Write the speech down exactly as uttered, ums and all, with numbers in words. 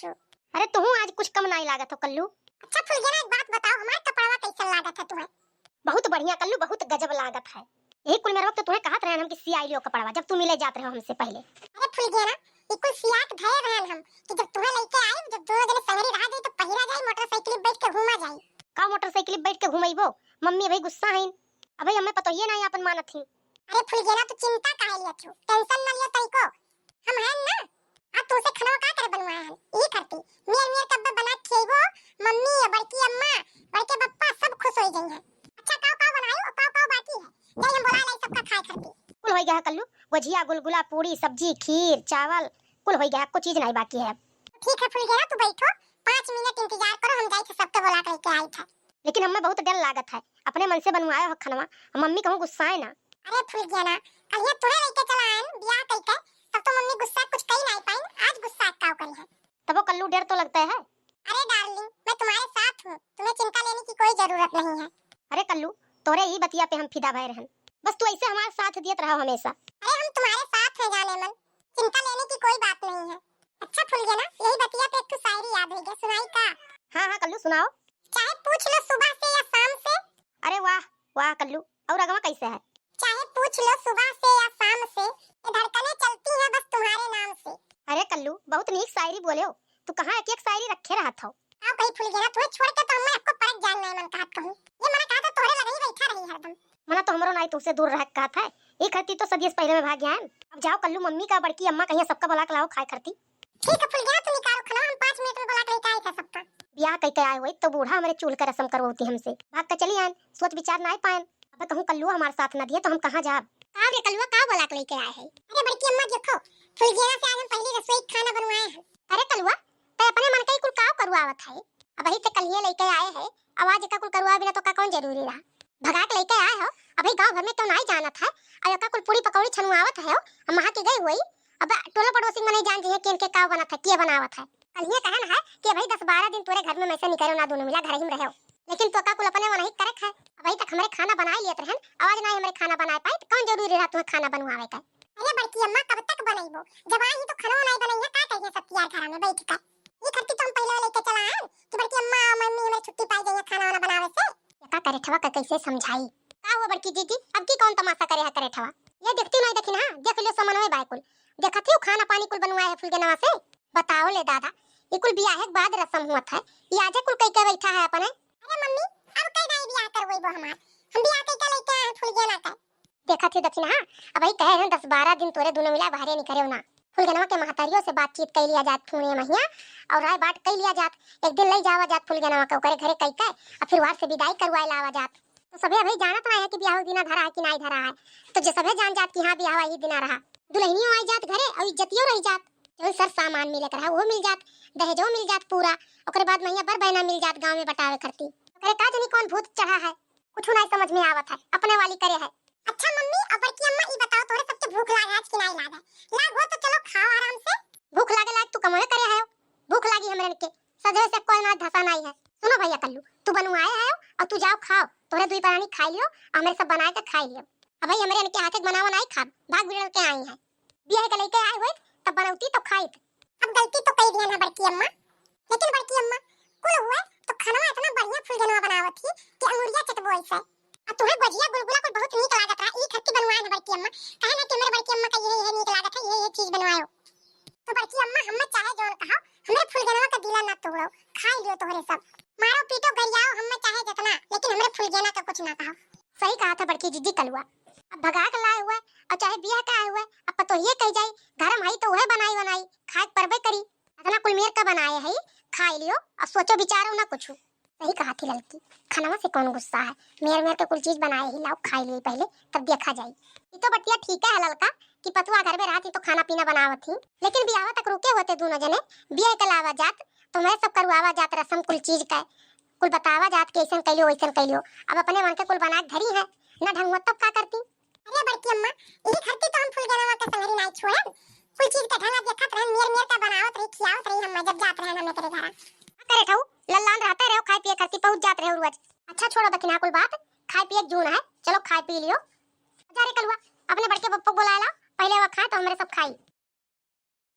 अरे तुहू आज कुछ कम नाई लागत हो कल्लू। अच्छा फुलगेना, एक बात बताओ, हमार कपड़वा कैसन लागत है तुम्हें? बहुत बढ़िया कल्लू, बहुत गजब लागत है। यही कुल मेरे वक्त तुम्हें कहत रहे हम कि सियाई लियो कपड़वा, जब तू मिले जात रहे हो हमसे पहले। अरे फुलगेना, ई कुल सिया के धरे रहन हम कि जब तुम्हें लेके आई, जब दोनों जने संगरी रहा जाई तो पहिरा जाई, मोटरसाइकिल बैठ के घूमा जाई। का मोटरसाइकिल बैठ के घूमइबो? मम्मी अभी गुस्सा हईन, अभी हमें पतोहिए नाई आपन मानत ही। अरे फुलगेना, तू चिंता काहे लियत हो? टेंशन ना लियो तनिको, हम हैं ना। आ तुमसे खनवा का करे बनवाए हैं? ई खरती मेर मेर कब्बे बना के खियबो, मम्मी, बड़की अम्मा, बड़के बप्पा सब खुश हो गई हैं। अच्छा काव काव बनायो, काव काव बाकी है, जाई हम बोला लाई सबका खाए खरती। कुल हो गया है कल्लू, गोझिया, गुलगुला, पूड़ी, सब्जी, खीर, चावल, कुल हो गया, कुछ चीज नहीं बाकी है अब। ठीक है फुलगेना, तू बैठो, पाँच मिनट इंतजार करो, हम जाई थे सबके बोला के लेके आई थे। लेकिन हमें बहुत डर लागत है, अपने मन से बनवाए हो खनवा, मम्मी कहूँ गुस्साए ना। अरे फुलगेना, कहिए तुहे लेके चला आयन बियाह कई के, तब तो मम्मी गुस्सा कुछ कही नहीं पाइन, आज गुस्सा काव करी है। तबो कल्लू डर तो लगता है। अरे डार्लिंग, मैं तुम्हारे साथ हूँ, तुम्हें चिंता लेने की कोई जरूरत नहीं है। अरे कल्लू, तोरे ही बतिया पे हम फिदा भय रहन, बस तू ऐसे हमारे साथ दियत रहो हमेशा। अरे हम तुम्हारे साथ हैं जानेमन, चिंता लेने की कोई बात नहीं है। अच्छा फुलगेना, यही बतिया पे एक ठो शायरी याद हो गया, सुनाई का? हाँ हाँ कल्लू सुनाओ। चाहे पूछ लो सुबह से या शाम से। अरे वाह वाह कल्लू, और अगवा कैसे है? चाहे पूछ लो सुबह से या शाम से, ये धड़कनें चलती हैं बस तुम्हारे नाम से। अरे कल्लू, बहुत नीक शायरी बोले हो, तू कहाँ एक एक शायरी रखे रहत हो? आओ कहीं फुलगेना, तुम्हें छोड़ के तो हमें आपको परक जान नहीं मन कहत कहूँ। ये मना कहा तो तोहरे लगे ही बैठा रही हरदम। मना तो हमरो नाई तुमसे दूर रह कहत है, ई खरती तो सदियस पहले में भाग गया है। अब जाओ कल्लू, मम्मी का, बड़की अम्मा कहिया सबका बुला के लाओ खाए खरती। ठीक है फुलगेना, तुम निकालो खाना, हम पाँच मिनट में बुला के लेके आए थे सबका। ब्याह कई के आए होई तो बूढ़ा हमरे चूल्ह के रसम करवती हमसे। भाग के चली आयन, सोच विचार नाई पायन। अबे कहूँ कल्लुआ हमार साथ न दिए तो हम कहाँ जाब? का रे कलुआ, का बोला के लेके आए है? अरे बड़की अम्मा देखो, फुलगेना से आज हम पहली रसोई खाना बनवाए हैं। अरे कलुआ, ते अपने मन का ही कुल काव करवावत है? अबही ते कलिए लेके आए है, अब आज एका कुल करवा बिना तो का कौन जरूरी रहा? भगा के लेके आए हो, अबही गांव भर में तो नाई जानत है, और एका कुल पूरी पकौड़ी छनुआवत है, हम वहाँ के गए हुई, अब टोला पड़ोसी में नहीं जान जइहे कि इनके काव बनत है, के बनावत है। कलिए कहन है कि अबही दस बारह दिन तोरे घर में में से निकरो ना, दोनों मिला घर ही में रहो। लेकिन तोका कुल अपने वनही करक है। अबही तक हमरे खाना बनाए लियत रहन, आज नाई हमरे खाना बनाए पाई, तो कौन जरूरी रहा तुम्हें खाना बनवावे का? अरे बड़की अम्मा, कब तक बनइबो? जब आई तो खाना नाई बनइया, का करिए सब तियार घरा में बैठ कर? ये खरती तो हम पहले लेके चला आए कि बड़की अम्मा और मम्मी हमरे छुट्टी पाई जाइए खाना वाना बनावे से। ये का करे ठवा का कैसे समझाई? का हुआ बड़की जीजी, अब की कौन तमाशा करे है करे ठवा? ये देखती नहीं देखी ना, देख लियो समनवे बाय कुल। देखत ही खाना पानी कुल बनवाए है फुलगेनवा से। बताओ ले दादा, ये कुल बियाह के बाद रसम हुआ था, ये आजे कुल कई के बैठा है अपने। अरे मम्मी, अब कई दाई बियाह करवइबो हमार? हम बियाह कई के लेके आए हैं फुलगेना का। देखत ही दखिनहा, अबही कहे हैं दस बारह दिन तोरे दोनों मिला बाहरे निकरे ना। फुलगेनवा के महतारियों से बातचीत कई लिया जात फूने महिया, और राय बाट कई लिया जात। एक दिन लई जावा जात फुलगेनवा के ओकरे घरे कई के, और फिर वहां से विदाई करवाए लावा जात। तो सभे अबही जानत ना है कि बियाह दिना धरा है कि नाई धरा है। तो जे सभे जान जात कि हाँ बियाह ही दिना रहा, दुल्हनियों आई जात घरे और इज्जतियों रही जात। जौन सर सामान मिले के रहा वो मिल जात, दहेजो मिल जात पूरा। ओकरे बाद महिया बर बहना मिल जात गाँव में बटावे खरती। ओकरे का जनी कौन भूत चढ़ा है, कुछ नाई समझ में आवत है, अपने वाली करे है। अच्छा मम्मी, अब बड़की अम्मा ई बताओ, तोरे सबके भूख लाग है आज कि नाई लाग है? लाग हो तो चलो खाओ आराम से। भूख लागे लाग तू कमवे करे है, भूख लागी हमरे के, सजवे से कोई ना धसा नाई है। सुनो भैया कल्लू, तू बनवाए है और तू जाओ खाओ, तोरे दुई परानी खाई लियो, हमरे सब बनाए के खाई लियो। अब भाई हमरे इनके हाथे के बनावा नाई खाब, भाग बिगड़ के आई है। बियाह के लेके आए हुए तब बनौती तो खाइत। अब गलती तो कई दिया ना बड़की अम्मा, लेकिन बड़की अम्मा कुल हुए तो खाना इतना बढ़िया फुलगेनवा बनावत ही कि अंगुरिया चटबो ऐसे। अब तुम्हें गोझिया गुलगुला कुल बहुत नीक लागत रहा, ई खत्ती बनवाए ना बड़की अम्मा, कहे ना कि हमरे बड़की अम्मा का ये ये नीक लागत है, ये ये चीज बनवायो। तो बड़की अम्मा हमें चाहे जौन कहो, हमरे फुलगेनवा का दिला ना तोड़ो, खाई लियो तोहरे सब, मारो पीटो गरियाओ हमें चाहे जितना, लेकिन हमरे फुलगेना का कुछ ना कहो। सही कहा था बड़की जीजी कलुआ। अब भगा के लाए हुए और चाहे बियाह के आए हुए, अब पतोहिए कह जाई, घर में हई तो उहे बनाई बनाई, खाए के परबे करी। इतना कुल मेर का बनाए है, खाई लियो और सोचो विचारो ना कुछ। सही कहा थी ललकी, खनवा से कौन गुस्सा है, मेर मेर के कुल चीज बनाए ही लाओ, खाई लिए पहले, तब देखा जाई। ये तो बतिया ठीक है ललका कि पतुआ घर में रहती तो खाना पीना बनावत ही, लेकिन बियाह तक रुके होते दोनों जने, बियाह के लावा जात, तो मैं सब करवावा जात रसम कुल चीज का, कुल बतावा जात कि ऐसन कैलियो वैसन कैलियो। अब अपने मन के कुल बना के धरी है, ना ढंग हुआ तब का करती? अरे बड़की अम्मा, यही खरती तो हम फुलगेनवा के संगरी नाई छोड़न। कुल चीज के ढंग देखत रहन, मेर मेर का बनावत रही, खियावत रही हम जब जात रहन हमें तेरे घरा। करे ठऊ, लल्लान रहते रहो, खाए पिए खरती पहुंच जात रहे रोज। अच्छा छोड़ो दखिना कुल बात, खाए पिए के जून है, चलो खाए पी लियो। जा रे कलुआ, अपने बड़के पप्पा को बुलाए ला, पहले वह खाए तो हमरे सब खाई।